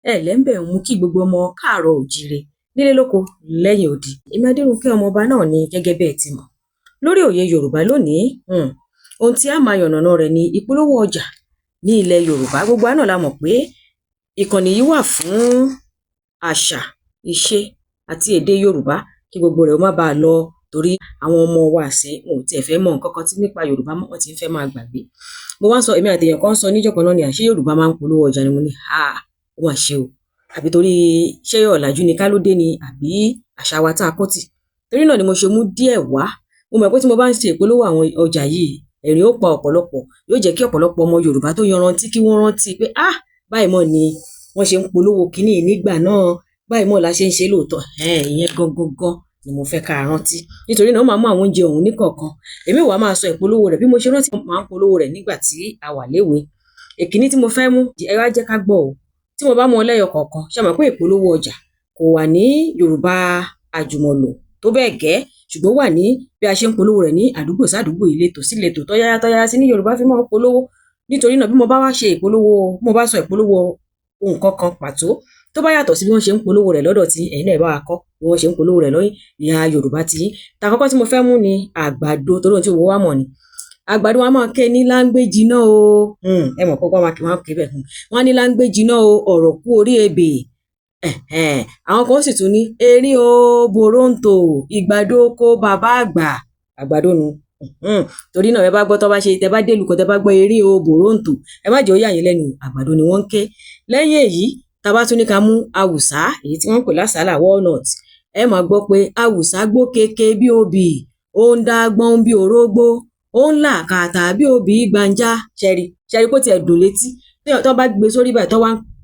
Ẹ ǹlẹ́ ń bẹ̀ ń mú kí gbogbo ọmọ káàárọ̀ oòjíire nílé lóko lẹ́yìn odi. Èmi Adérónkẹ́ ọmọọba náà ni gẹ́gẹ́ bẹ́ẹ̀ ti mọ̀. Lórí Òye Yorùbá lónìí, ohun tí a máa yànnàná rẹ̀ ni ìpolówó ọjà ní ilẹ̀ Yorùbá. Gbogbo wa náà la mọ̀ pé ìkànnì yìí wà fún àṣà, ìṣe àti èdè Yorùbá kí gbogbo rẹ̀ ó má baà lọ, torí àwọn ọmọ wa ìsìnyí wọn ò tiẹ̀ fẹ́ mọ nǹkan kan tí nípa Yorùbá mọ́, wọ́n ti ń fẹ́ máa gbàgbé. Mo wá ń sọ, èmi àti èèyàn kan ń sọ níjọ́ kan náà ni, àṣé Yorùbá máa ń polówó ọjà ni? Mo ní, háà, ó mà ṣe o. Àbí torí ṣé ọ̀làjú ni ká ló dé ni, àbí àṣà wa tá a kó tì? Torí náà ni mo ṣe mú díẹ̀ wá. Mo mọ̀ pé tí mo bá ń ṣe ìpolówó àwọn ọjà yìí, ẹ̀rín ó pa ọ̀pọ̀lọpọ̀, yóò jẹ́ kí ọ̀pọ̀lọpọ̀ ọmọ Yorùbá tó yanrantí kí wọ́n rántí pé, ah, báyìí mọ́ ni wọ́n ṣe ń polówó kíní nígbà náà, báyìí mọ́ la ṣe ń ṣe lóòótọ́. Ìyẹn gangan gan ni mo fẹ́ ká rántí. Nítorí náà, ó máa mú àwọn oúnjẹ ọ̀hún níkọ̀ọ̀kan. Èmi wàá máa sọ ìpolówó rẹ̀ bí mo ṣe rántí máa ń polówó rẹ̀ nígbà tí a wà léwe. Èkíní tí mo fẹ́ mú, ẹ wá jẹ́ ká gbọ́ o. Tí mo bá mú ọ lẹ́yọ kọ̀ọ̀kan, ṣé mọ̀ pé ìpolówó ọjà kò wà ní Yorùbá àjùmọ̀lò tó bẹ́ẹ̀ gẹ́, ṣùgbọ́n ó wà ní bí a ṣe ń polówó rẹ̀ ní àdúgbò sádùúgbò, ìletò sí ìletò, tọ́yáyá tọ́yáyá sí ní Yorùbá fi máa ń polówó. Nítorí náà, bí mo bá wá ṣe ìpolówó, bí mo bá sọ ìpolówó nǹkan kan pàtó tó bá yàtọ̀ sí bí wọ́n ṣe ń polówó rẹ̀ lọ́dọ̀ tí ẹ̀yin náà, ẹ bá wa kọ́ bí wọ́n ṣe ń polówó rẹ̀ lọ́yìn ìhà Yorùbá tí yín. Tàkọ́kọ́ tí mo fẹ́ mú ni àgbàdo, torí ohun tí gbogbo wa mọ̀ ni. Àgbàdo, wọn a máa ké ní láńgbé jiná o. Ẹ mọ̀ pé wọ́n máa ké bẹ́ẹ̀. Wọ́n á ní láńgbé jiná o, ọ̀rọ̀ kú orí ebè. Àwọn kan sì tún ní erin o, bòróǹtò, ìgbàdo oko bàbá àgbà. Àgbàdo nu. Torí náà, ẹ bá gbọ́ tó bá ṣe, tẹ bá dé ìlú kan, tẹ bá gbọ́ erin o, bòróǹtò, ẹ má jẹ́ ó yà yín lẹ́nu, àgbàdo ni wọ́n ń ké. Lẹ́yìn èyí, tá bá tún ní ká mú awùsá, èyí tí wọ́n ń pè lásàálà, walnut, ẹ máa gbọ́ pé awùsá gbó keke bí obì, ó ń dá gbọ́n bí orógbó, ó ń là kàtà bí obì gbàǹjà. Ṣẹ́rí ṣẹ́rí pé ó tiẹ̀ dùn létí tó bá gbé sórí báyìí,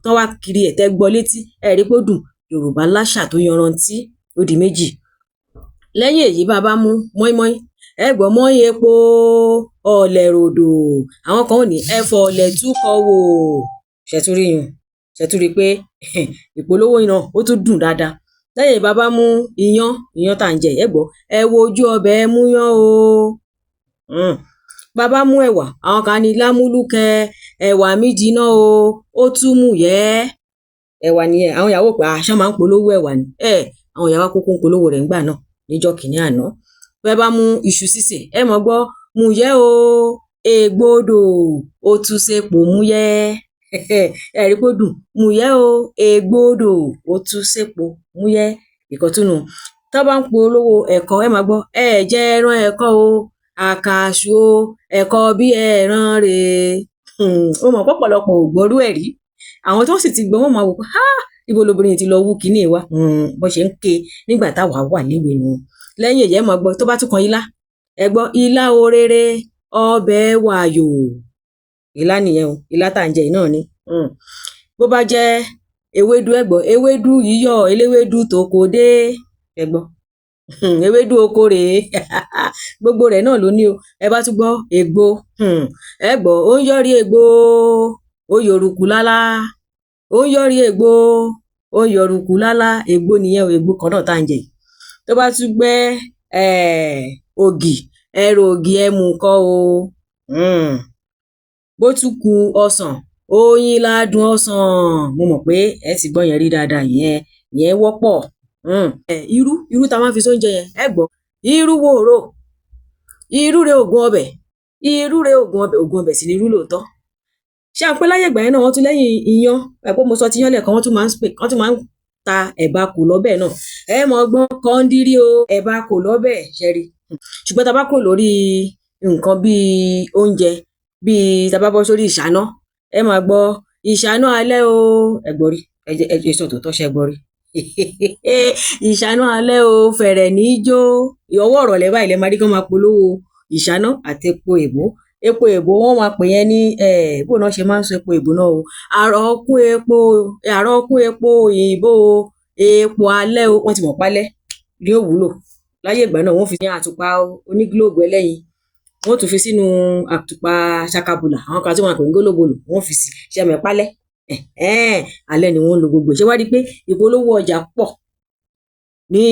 tó wá kiri ẹ̀, tẹ́ gbọ́ létí, ẹ rí pé ó dùn. Yorùbá láṣà tó yanrantí. Ó di méjì. Lẹ́yìn èyí, bá a bá mú mọ́ínmọ́ín, ẹ gbọ́ mọ́ín epo ọ̀lẹ̀ ròdò. Àwọn kan ò ní ẹ fọ ọ̀lẹ̀ túkọ̀ wò. Ṣètúrí yun, ṣètúrí pé ìpolówó náà ó tún dùn dáadáa. Lẹ́yìn, bá a bá mú iyán, iyán tá à ń jẹ, ẹ gbọ́ ẹ wo ojú ọbẹ̀ ẹ mú yán o. Bá a bá mú ẹ̀wà, àwọn kan ní lámúlùkẹ́, ẹ̀wà mi jiná o, ó tún mú yẹ́. Ẹ̀wà nìyẹn. Àwọn ìyàwó pé àṣà máa ń polówó ẹ̀wà ni ẹ̀, àwọn ìyàwó kúkú ń polówó rẹ̀ ńgbà náà níjọ́ kìíní àná. Bẹ́ẹ̀ bá mú iṣu sísè, ẹ mọ̀ gbọ́ mú yẹ́ o, ègbodò, ó tún sèpò múyẹ́. Ẹ rí pé ó dùn. Múyẹ́ o, ègbodò, ó tún sèpò múyẹ́. Ìkọ̀túnú tó bá ń polówó ẹ̀kọ, ẹ máa gbọ́ ẹ jẹ ẹran ẹ̀kọ o, àkàṣù o, ẹ̀kọ bí ẹran rèé. Ó mọ̀ pọ̀pọ̀lọpọ̀ ò gbọ́rú ẹ̀ rí. Àwọn tó sì ti gbọ́, wọ́n máa wò pé, ha, ibo lobìnrin yìí ti lọ wú kinní wa? Bó ṣe ń ké nígbà táwa wà léwe nu. Lẹ́yìn èyí, ẹ máa gbọ́ tó bá tún kan ilá, ẹ gbọ́ ilá orere, ọbẹ̀ wàyò. Ilá nìyẹn o, ilá tá à ń jẹ yìí náà ni. Bó bá jẹ́ ewédú, ẹ gbọ́ ewédú yíyọ̀, eléwédú tó kò dé. Ẹ gbọ́ ewédú oko rèé. Gbogbo rẹ̀ náà ló ní o. Ẹ bá tún gbọ́ ègbò, ẹ gbọ́ ó ń yọrí ègbò, ó yòrùkú lálá, ó ń yọrí ègbò, ó ń yọrùkú lálá. Ègbò nìyẹn o, ègbò kan náà tá à ń jẹ yìí. Tó bá tún gbẹ́ ògì, ẹrù ògì ẹ mú kọ́ o. Bó tún ku ọsàn, oyin ládùn ọsàn. Mo mọ̀ pé ẹ ti gbọ́ yẹn rí dáadáa, ìyẹn ìyẹn wọ́pọ̀. Irú, irú tá a máa ń fi sóúnjẹ yẹn, ẹ gbọ́ irú wòrò, irú re ògùn ọbẹ̀, irú re ògùn ọbẹ̀. Ògùn ọbẹ̀ sì ni irú lóòótọ́. Ṣé à ń pé láyé ìgbà yẹn náà, wọ́n tún lẹ́yìn iyán ẹ pé mo sọ ti yán lẹ́ẹ̀kan, wọ́n tún máa ń pè, wọ́n tún máa ń ta ẹ̀bà kò lọ́bẹ̀ náà. Ẹ mọ̀ gbọ́n kọ́ńdírí o, ẹ̀bà kò lọ́bẹ̀ ṣẹ́rí. Ṣùgbọ́n tá a bá kúrò lórí nǹkan bíi oúnjẹ, bíi tá a bá bọ́ sórí ìṣáná, ẹ máa gbọ́ ìṣáná alẹ́ o. Ẹ gbọ́ rí? Ẹ sọ tòótọ́, ṣẹ gbọ́ rí? Ìṣáná alẹ́ o, fẹ̀rẹ̀ ní jó. Ọwọ́ ọ̀rọ̀lẹ́ báyìí lẹ máa rí kán máa polówó ìṣáná àti epo èbó. Epo èbó, wọ́n máa pè yẹn ní bó náà ṣe máa ń sọ epo èbó náà o, àròkún epo, àròkún epo òyìnbó o, epo alẹ́ o. Wọ́n ti mọ̀ pálẹ́ ní ó wúlò láyé ìgbà náà. Wọ́n fi ní àtùpà onígílóòbù ẹlẹ́yin, wọ́n tún fi sínú àtùpà ṣakabùlà, àwọn kan tí wọ́n pè ní gólóbolò, wọ́n fi sí ṣẹ́mi pálẹ́ alẹ́ ni wọ́n ń lo gbogbo ẹ̀. Ṣé wá rí i pé ìpolówó ọjà pọ̀ ní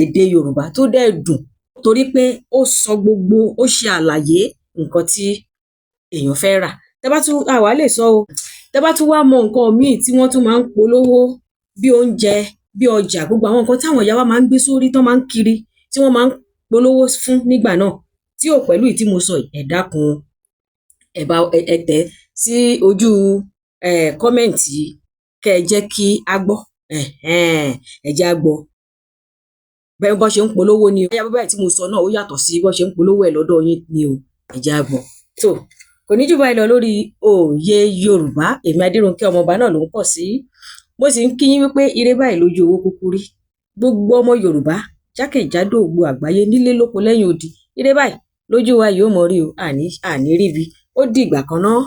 èdè Yorùbá tó dẹ̀ dùn, torí pé ó sọ gbogbo, ó ṣe àlàyé nǹkan tí èèyàn fẹ́ rà. Tẹ́ bá tún àwa lè sọ o. Tẹ́ bá tún wá mọ nǹkan míì tí wọ́n tún máa ń polówó, bí oúnjẹ, bí ọjà, gbogbo àwọn nǹkan táwọn ìyá wa máa ń gbé sórí tán máa ń kiri, tí wọ́n máa ń polówó fún nígbà náà, tí ò pẹ̀lú èyí tí mo sọ yìí, ẹ dákun, ẹ bá ẹ tẹ̀ sí ojú comment, kẹ́ ẹ jẹ́ kí á gbọ́. Ẹ jẹ́ á gbọ́ bẹ́ẹ̀ bọ́n ṣe ń polówó ni o. Bóyá báyìí tí mo sọ náà ó yàtọ̀ sí bọ́n ṣe ń polówó ẹ̀ lọ́dọ̀ yín ni o. Ẹ jẹ́ á gbọ́. Tó kò ní jù báyìí lọ lórí Òye Yorùbá. Èmi Adérónkẹ́ ọmọọba náà ló ń pọ̀ sí. Mo sì ń kí yín wípé ire báyìí lójú owó kúkú rí. Gbogbo ọmọ Yorùbá jákèjádò gbogbo àgbáyé, nílé lóko lẹ́yìn odi, ire báyìí lójú wa yóò mọ rí o. Àní àní ríbi. Ó dìgbà kan náà.